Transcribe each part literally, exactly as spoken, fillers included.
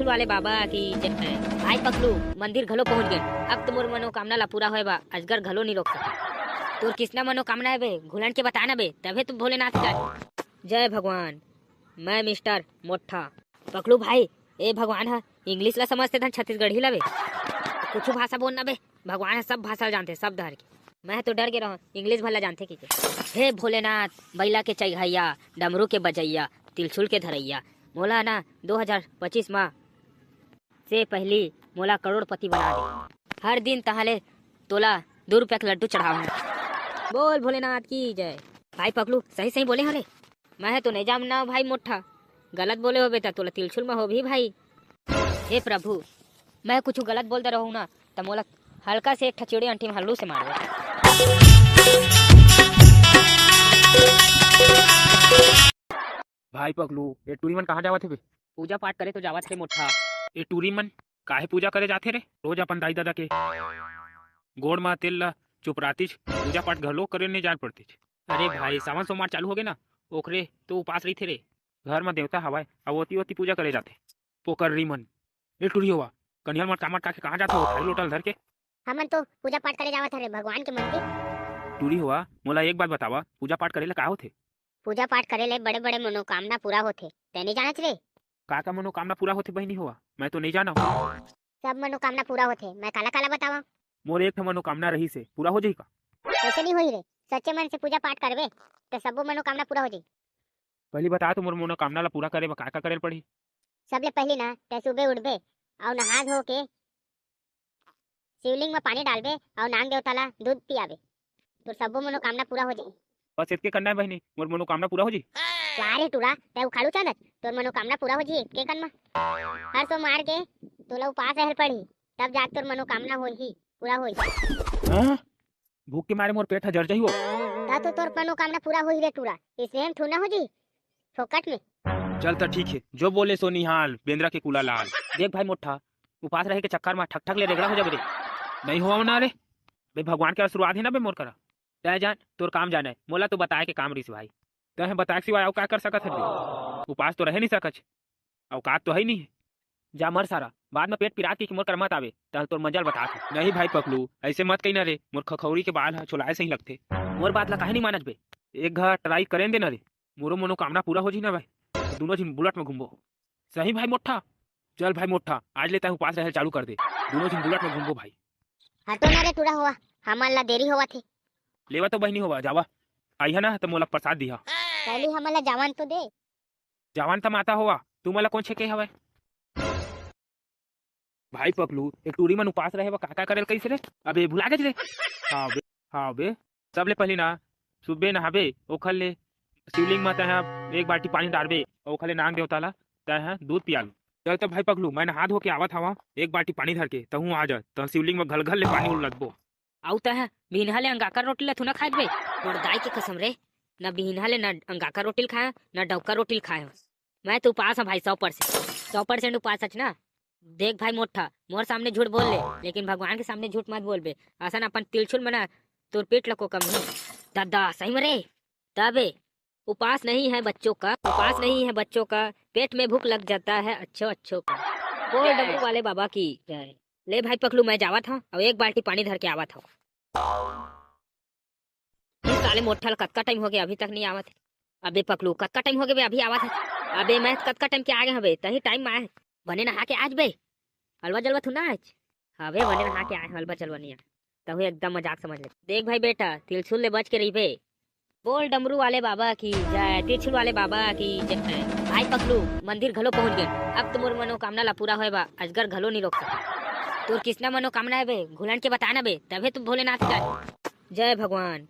वाले बाबा की जय। भाई पकलू, मंदिर घलो पहुंच गेन। अब तो मोर मनोकामना ला पूरा होए बा, अजगर घलो नहीं रोक सके। तोर किसना मनोकामना है बे? घुलन के बता ना बे, तभे तो भोलेनाथ का। जय भगवान, मैं मिस्टर मोठा। पकलू भाई, ए भगवान ह इंग्लिश ला समझथे धन छत्तीसगढ़ी ला बे। कुछ भाषा बोल ना बे, भगवान ह सब भाषा जानथे, सब धर के। मैं तो डर गे रहूं, इंग्लिश भला जानथे कि के। हे भोलेनाथ, बैला के चघैया, डमरू के बजैया, तिलछुल के धरैया, मोला ना दो हज़ार पच्चीस मा से पहली मोला करोड़पति बना दे। हर दिन तहाले तोला दो रुपया के लड्डू चढ़ाऊं। बोल भोलेनाथ की जय। भाई पकलू, सही सही बोले हरे। मैं तो नहीं जानना भाई मोठा, गलत बोले होबे त तोला तिलछुल में होबही भाई। हे प्रभु, मैं कुछ गलत बोल दे रहूं ना, त मोला हल्का से एक ठा चिड़ी अंटी में हल्लू से मार दे। भाई पकलू, ये टूरी मन कहाँ जावत हे बे? पूजा पाठ करे तो जावत हे मोठा। ये टूरी मन काहे पूजा करे जाथे रे? रोज अपन दाई ददा के गोड़ म तेल ला चुपरातीच, पूजा पाठ घलो करे नहीं जान पड़तीच। अरे भाई, सावन सोमवार चालू हो गए ना, ओखरे तो उपास रहिथे रे। घर म देवता हवय, अउ ओती ओती पूजा करे जाथे। पोकर्री मन। ए टूरी होवा, कनिहल मटका मटका के कहाँ जात हो, थारी लोटा ल धर के? हमन तो पूजा पाठ करे जावत हरे भगवान के मंदिर। टूरी होवा, मोला एक बात बतावा, पूजा पाठ करे ले का होथे? पूजा पाठ करे ले बड़े बड़े मनोकामना पूरा होथे, तै नहीं जानत रे? का का मनोकामना पूरा होथे बहिनी होवा, मैं तो नहीं जानव। सब मनोकामना पूरा होथे, मैं काला काला बतावा? मोर एक ठो मनोकामना रहिस हे, पूरा हो जाही का? कैसे नहीं होही रे, सच्चे मन से पूजा पाठ करबे त सबो मनोकामना पूरा हो जाही। पहली बता तो, मोर मनोकामना ला पूरा करे बर का का करे ल पड़ही? सबले पहली ना, तै सुबह उठबे अउ नहा धो के शिवलिंग में पानी डालबे अउ नांग देवता ला दूध पियाबे, तोर सबो मनोकामना पूरा हो जाही। बस इतके करना है बहिनी, मोर मनोकामना पूरा हो जाही। वाह रे टूरा, तै उखाड़ू चांदत, तोर मनोकामना पूरा हो जाही इतके कन म। हर सोमवार के तोला उपास रहल पड़ही, तब जाके तोर मनोकामना होही, पूरा होही। हाँ? भूख के मारे मोर पेट ह जर जाही वो। ता तो तोर मनोकामना पूरा होही रे टूरा, इसमें हम थू ना हो जाही, फोकट में। चल त ठीक है, जो बोले सो निहाल, बेंदरा के कूला लाल। देख भाई मोठा, उपास रहे के चक्कर में ठक ठक ले रेगड़ा हो जाबे रे। नहीं होवा ना रे। बे भगवान के आशीर्वाद है ना बे मोर करा। तै जान, तोर काम जाने, मोला तो बताए के काम रिस भाई। तै बताए के सिवाय अउ का कर सकत है बे? उपास तो रहे नहीं सकच, औकात तो है ही नहीं। जा मर सारा, बाद में पेट पिरात के मोर कर मत आवे, तहल तोर मजा ल बतात हूँ। नहीं भाई पकलू, ऐसे मत कही ना रे, मोर खखौरी के बाल ह छोलाए सही लगथे। मोर बात ला काहे नहीं मानत बे? एक घा ट्राई करें दे ना रे, मोरो मनोकामना पूरा हो जी ना भाई, दोनों झिन बुलेट में घूमबो। सही भाई मोठा, चल भाई मोठा, आज ले तैं उपास रहे चालू कर दे, दोनों झिन बुलेट में घूमबो भाई। हटो ना रे टूरा होवा, हमन ला देरी होवत हे। लेवा तो बहिनी होवा, जावा, आइहा ना त मोला प्रसाद दिहा। पहली हमन ला जावन तो दे। जावन त माता होवा, तू मोला कौन छेके हवय? भाई पकलू, एक टूरी मन उपास रहे बर का का करे ल कहिस रे? अबे भुला गेस रे। हाँ बे, हाँ बे। सबले पहली ना सुबे नहाबे, ओखर ले शिवलिंग म तैं एक बाल्टी पानी डारबे, अउ ओखर ले नांग देवता ला तैं दूध पियालू। चल त भाई पकलू, मैं नहा धो के आवत हवा, एक बाल्टी पानी धर के, तहूँ आ जा, त शिवलिंग म घल घल ले पानी उलदबो। अउ तैं बिहनहा ले अंगाकर रोटी ला थू ना खाए बे? तोर दाई के कसम रे, ना बिहनहा ले ना अंगाकर रोटी ल खाए, ना डौका रोटी ल खाए। मैं तो उपास हूँ भाई, सौ परसेंट, सौ परसेंट उपास सच ना। देख भाई मोठा, मोर सामने झूठ बोल ले, लेकिन भगवान के सामने झूठ मत बोलबे। असन अपन तिलछुल मना तोर पेट लको कम नहीं। दादा, सही में रे? तबे उपास नहीं है बच्चों का, उपास नहीं है बच्चों का, पेट में भूख लग जाता है अच्छो अच्छो का। बोल डमरू वाले बाबा की जय। ले भाई पकलू, मैं जावत हूँ, अब एक बाल्टी पानी धर के आवत हूँ। ये साले मोठा ल कतका टाइम हो गया, अभी तक नहीं आवत है। अबे पकलू, कतका टाइम हो गया बे, अभी आवत है। अबे मैं कतका टाइम के आ गए हबे, तही टाइम में आए। बने नहा के आज बे, हलवा जलवा थू ना आज। अबे बने नहा के आए, हलवा जलवा नहीं आए। तहू एकदम मजाक समझ ले। देख भाई बेटा, तिलछुल ले बच के रहिबे। बोल डमरू वाले बाबा की जय, तिलछुल वाले बाबा की जय। भाई पकलू, मंदिर घलो पहुंच गए। अब तो मोर मनोकामना ला पूरा होए बा, अजगर घलो नहीं रोक सके। तोर किसना मनोकामना है बे, घुलन के बता ना बे, तभे तो भोलेनाथ का। जय भगवान,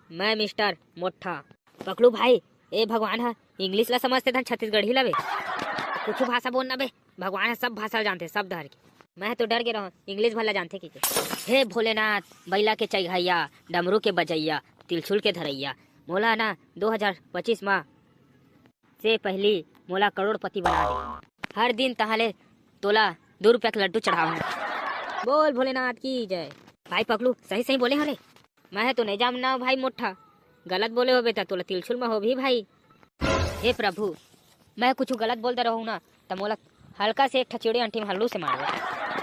मैं मिस्टर मोठा। पकलू भाई, ए भगवान ह इंग्लिश ला समझथे धन छत्तीसगढ़ी ला बे। कुछ भाषा बोल ना बे, भगवान ह सब भाषा जानथे, सब धर के। मैं तो डर गे रहूं, इंग्लिश भला जानथे कि के। हे भोलेनाथ, बैला के चघैया, डमरू के बजैया, तिलछुल के धरैया, मोला ना दो हज़ार पच्चीस मा से पहली मोला करोड़पति बना दे। हर दिन तहाले तोला दो रुपया के लड्डू चढ़ाऊं। बोल भोलेनाथ की जय। भाई पकलू, सही सही बोले हरे। मैं तो नहीं जानना भाई मोठा, गलत बोले होबे त तोला तिलछुल में होबही भाई। हे प्रभु, मैं कुछ गलत बोल दे रहूं ना, त मोला हल्का से एक ठा चिड़ी अंटी में हल्लू से मार दे।